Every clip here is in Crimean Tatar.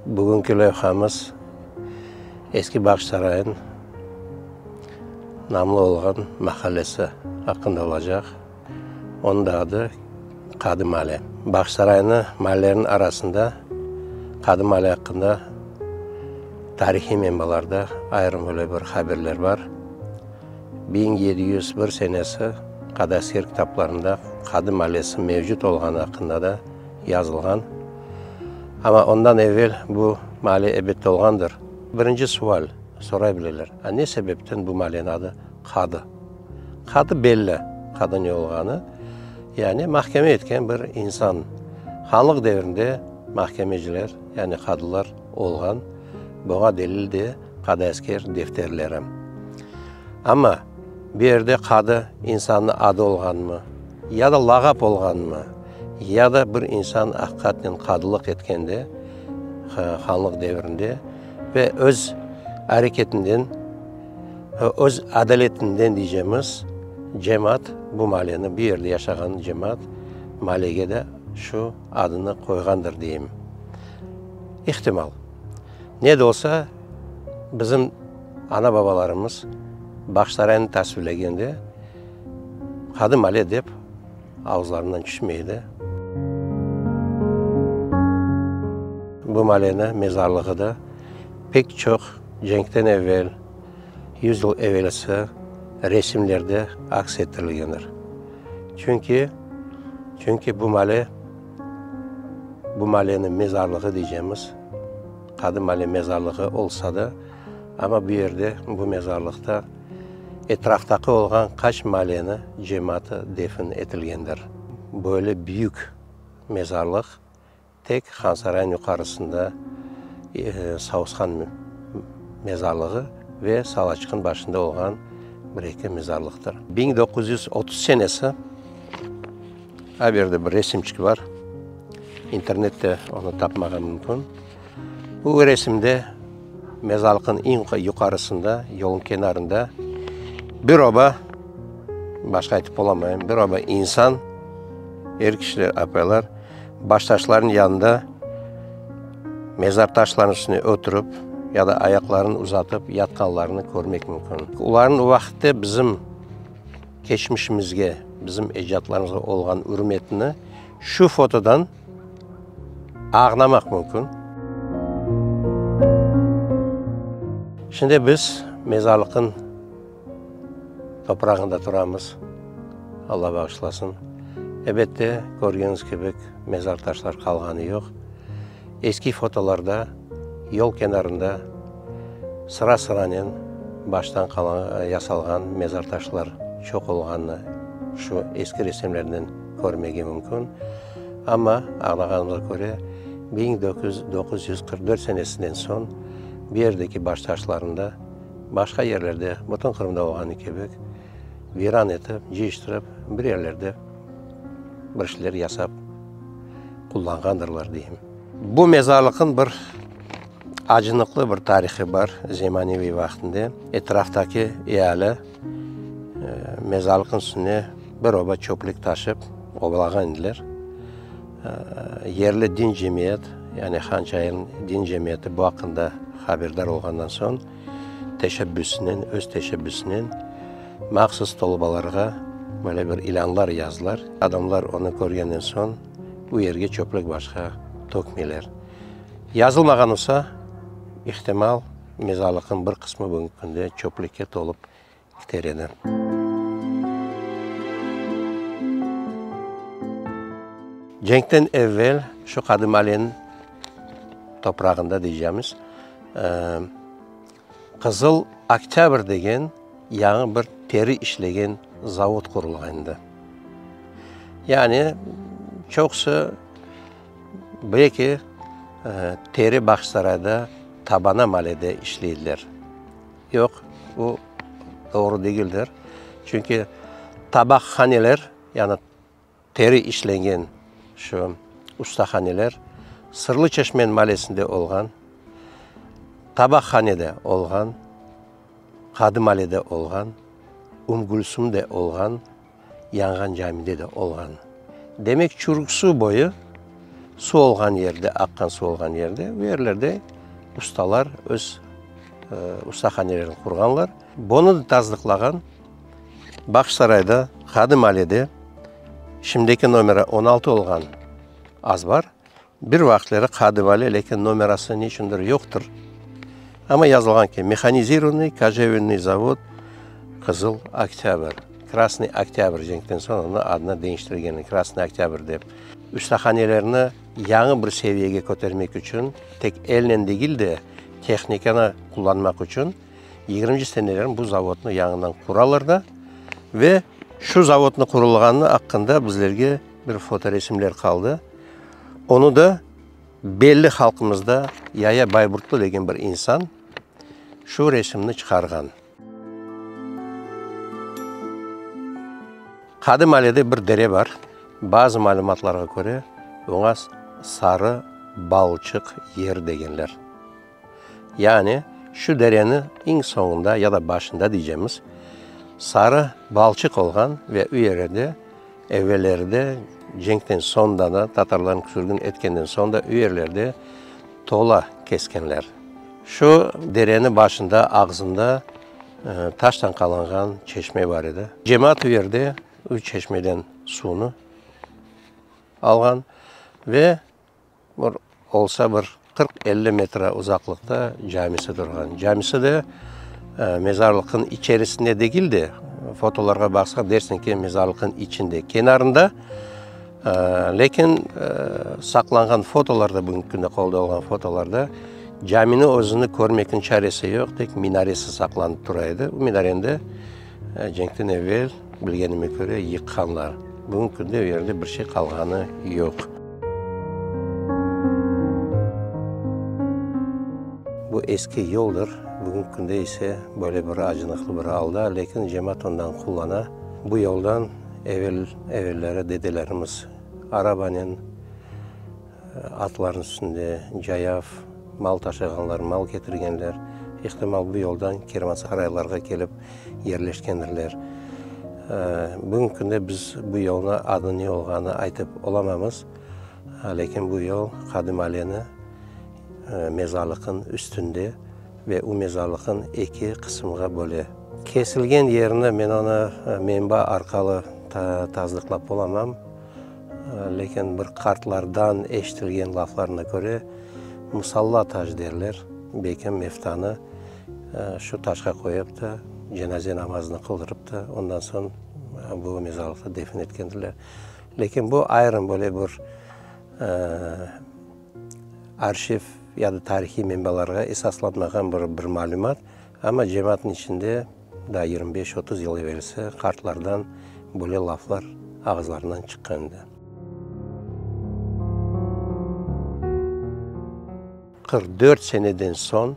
Bugünki levhamız eski Bağçasaraynıñ namlı olğan mahallesi aqqında olacaq. Onıñ da adı Qadı Male. Bağçasaraynı maalleniñ arasında Qadı Male aqqında tarihiy menbalarda ayırım böyle bir haberler bar. 1701 senesi Qadasker kitaplarında Qadı Malesi mevcut olğanı aqqında da yazılğan. Amma ondan evel bu maale ebette olğandır. Birinci sual soray bileler, a ne sebepten bu maaleniñ adı Qadı? Qadı belli, qadı ne olğanı, yani mahkeme etken bir insan. Hanlıq devrinde mahkemeciler, yani qadılar olğan, buña delil de qadıasker defterleri. Amma bu yerde qadı insannıñ adı olğanmı, ya da lağap olğanmı, ya da bir insan aqiqatnen qadılıq etkende, hanlıq devrinde ve öz areketinden, öz adaletinden deycemiz, cemaat bu maaleni, bu yerde yaşağan cemaat maalege de şu adını qoyğandır deyim. İhtimal. Ne de olsa, bizim ana-babalarımız Bağçasaraynı tasvirlegende Qadı male dep ağızlarından tüşmey edi. Bu maleni mezarlığı da pek çoq cenkten evel, yüz yıl evelsi resimlerde aks ettirilgendir. Çünki, çünki bu male, bu maleniñ mezarlığı deycemiz, Qadı male mezarlığı olsa da, amma bu yerde, bu mezarlıqta etraftaki olğan qaç maleni cemaatı defin etilgendir. Böyle büyük mezarlıq tek Hansaraynıñ yuqarısında Savusqan mezarlığı ve Salaçıqnıñ başında olğan bir-eki mezarlıqtır. 1930 senesi a bu yerde bir resimçik bar, internette onı tapmağa mümkün. Bu resimde mezarlıqnıñ eñ yuqarısında, yolnıñ kenarında bir oba, başqa aytıp olamayım, bir oba insan, er kişiler, apaylar, baştaşlarnıñ yanında mezar taşlarınıñ üstüne oturıp ya da ayaqlarını uzatıp yatqanlarını körmek mümkün. Olarnıñ o vaqıtte bizim keçmişimizge, bizim ecdatlarımızğa olğan ürmetini şu fotodan Ağlamaq mümkün. Şimdi biz mezarlıqnıñ toprağında turamız, Alla bağışlasın. Ebette, körgeniñiz kibi, mezar taşlar qalğanı yoq. Eski fotolarda yol kenarında sıra-sıranen baştan yasalğan mezar taşlar çoq olğanını şu eski resimlerden körmege mümkün. Amma, añlağanımıza köre, 1944 senesinden soñ bu yerdeki baştaşlarnı da başqa yerlerde, bütün Qırımda olğanı kibi, viran etip, cıyıştırıp, bir yerlerde bir şeyler yasap qullanğandırlar, deyim. Bu mezarlıqnıñ bir acınıqlı bir tarihı bar, zemaneviy vaqtında etraftaki eali mezarlıqnıñ üstüne bir oba çöplük taşıp obalağan ediler. Yerli din cemiyet, yani Hançayırnıñ din cemiyeti bu aqqında haberdar olğandan soñ, teşebbüsinen, öz teşebbüsinen mahsus tolbalarğa böyle bir ilânlar yazdılar. Adamlar onı körgenden soñ, bu yerge çöplük başqa tökmeyler. Yazılmağan olsa, ihtimal, mezarlıqnıñ bir qısmı bugünki künde çöplükke tolıp kiter edi. Cenkten evvel şu Qadımaleniñ toprağında deycemiz, Qızıl Oktâbr degen yañı bir teri işlegen zavod qurulğan edi. Yani çoqusı bile ki, teri Bağçasarayda Tabana malede işleydiler. Yoq, bu doğru degildir. Çünki tabaqhaneler, yani teri işlengen şu ustahaneler Sırlı Çeşmen malesinde olğan, Tabaqhanede olğan, Qadı malede olğan, Umgülsümde olğan, Yanğan Camide de olğan. Demek, Çurük Su boyu. Suv olğan yerde, aqqan suv olğan yerde, bu yerlerde ustalar öz ustahanelerini qurğanlar. Bunı da tasdıqlağan Bağçasarayda, Qadı Malede, şimdiki nomera 16 olğan azbar, bir vaqıtları Qadı Male, lâkin nomerası ne içündir yoqtır, amma yazılğan ki, Mehanizirovannıy kojevennıy zavod Qızıl Oktâbr, Krasnıy Oktâbr, cenkten soñ onı adını deñiştirgenler, Krasnıy Oktâbr dep. Ustahanelerni yañı bir seviyege kötermek içün, tek elnen degil de, tehnikanı qullanmaq içün, yigirminci senelerin bu zavodnı yañıdan quralar da ve şu zavodnı qurulğanı aqqında bizlerge bir fotoresimler qaldı. Onı da belli halqımızda Yaya Bayburtlı degen bir insan şu resimni çıqarğan. Qadı Malede bir dere bar. Bazı malümatlarğa köre, oña Sarı balçıq yer degenler. Yani, şu dereni eñ soñunda ya da başında deycemiz, sarı balçıq olğan ve u yerde evvelerde, cenkten soñ da da, tatarlarnı sürgün etkenden soñ da u yerlerde tola keskenler. Şu dereni başında, ağzında taştan qalanğan çeşme bar edi. Cemaat u yerde u çeşmeden suvnı alğan ve Bir olsa bir 40-50 metre uzaqlıqta camisi turğan. Camisi de mezarlıqnıñ içerisinde degil de, fotolarğa baqsaq dersiñ ki, mezarlıqnıñ içinde, kenarında. Lâkin saqlanğan fotolarda, bugünki künde qolda olğan fotolarda caminiñ özüni körmekniñ çaresi yoq, tek minaresi saqlanıp tura edi. Bu minareni de cenkten evel, bilgenime köre, yıqqanlar. Bugünki künde o yerde bir şey qalğanı yoq. Bu eski yoldır, bugünki künde ise böyle bir acınıqlı bir alda, lâkin cemaat ondan qullana. Bu yoldan evel, evelleri dedelerimiz arabanen, atlarnıñ üstünde cayav mal taşığanlar, mal ketirgenler. İhtimal, bu yoldan kervansaraylarğa kelip yerleşkendirler. Bugünki künde biz bu yolnı adı ne olğanı aytıp olamamız, lâkin bu yol Qadim Aleni mezarlıqnıñ üstünde ve u mezarlıqnıñ eki qısımğa böle. Kesilgen yerini men onı menba arqalı tasdıqlap olamam, lâkin bir qartlardan eşitilgen laflarına köre, musalla taş derler, belki meftanı şu taşqa qoyıp da, cenaze namazını qıldırıp da, ondan soñ bu mezarlıqta defin etkendirler. Lâkin bu ayırım böyle bir arşiv ya da tarihiy menbalarğa esaslanmağan bir bir malümat, amma cemaatnıñ içinde daa 25-30 yıl evelsi qartlardan böyle laflar ağızlarından çıqqan edi. 44 seneden soñ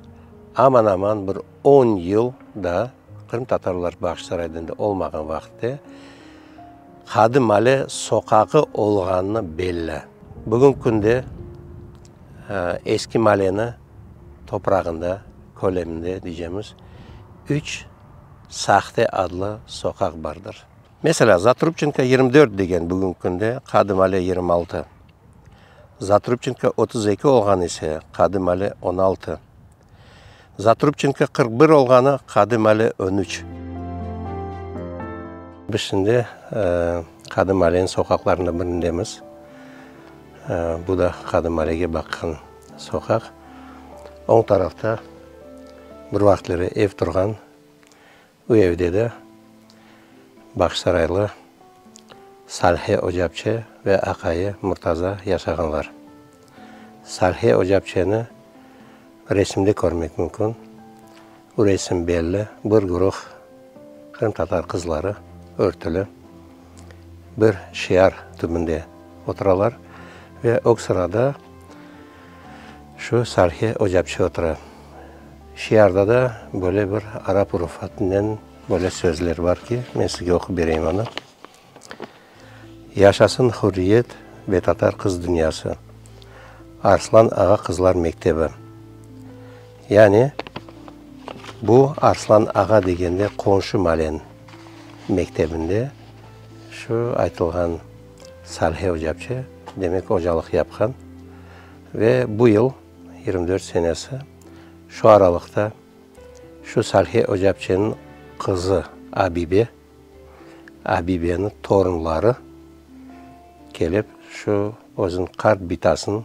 aman-aman bir on yıl daa qırımtatarlar Bağçasarayda endi olmağan vaqıtte Qadı Male soqağı olğanı belli. Bugünki künde eski maleni toprağında, köleminde deycemiz, üç sahte adlı soqaq bardır. Meselâ, Zatrubçenko 24 degen bugünki künde Qadı Male 26. Zatrubçenko 32 olğan ise, Qadı Male 16. Zatrubçenko 41 olğanı, Qadı Male 13. Biz şimdi Qadı Maleniñ soqaqlarından birindemiz. Bu da Qadı Malege baqqan soqaq. Oñ tarafta bir vaqıtları ev turğan. Bu evde de Bağçasaraylı Salhe ocapçe ve aqayı Murtaza yaşağanlar. Salhe ocapçeni resimde körmek mümkün. Bu resim belli, bir guruh qırımtatar qızları örtüli bir şiar tübünde oturalar ve ög sırada şu Salhe ocapçe otura. Şiarda da böyle bir arap urufatınen böyle sözler bar ki, men sizge oqup bereyim onı, Yaşasın hürriyet ve tatar qız dünyası! Arslan ağa qızlar mektebi. Yani, bu Arslan ağa degende qonşu malen mektebinde şu aytılğan Salhe ocapçe, demek, ocalıq yapqan. Ve bu yıl, 24 senesi, şu aralıqta şu Salhe ocapçeniñ qızı Abibe, Abibeniñ torunları kelip şu özüniñ qart bitasınıñ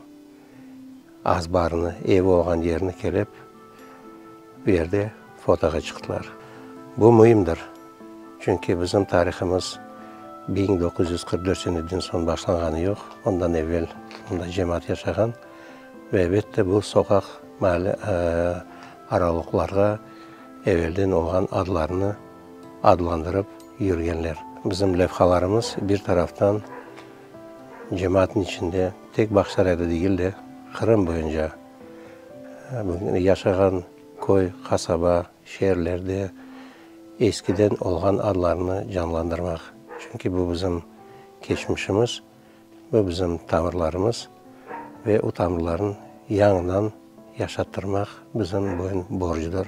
azbarını, evi olğan yerini kelip bu yerde fotoğa çıqtılar. Bu müimdir, çünki bizim tarihımız 1944 seneden soñ başlanğanı yoq, ondan evel mında cemaat yaşağan ve elbette bu soqaq, maale, aralıqlarğa evelden olğan adlarnı adlandırıp yürgenler. Bizim levhalarımız bir taraftan cemaatnıñ içinde, tek Bağçasarayda degil de, Qırım boyunca yaşağan köy, qasaba, şeerlerde eskiden olğan adlarnı canlandırmaq. Çünki bu bizim keçmişimiz, bu bizim tamırlarımız ve o tamırlarnı yañıdan yaşattırmaq bizim boyun borcudır.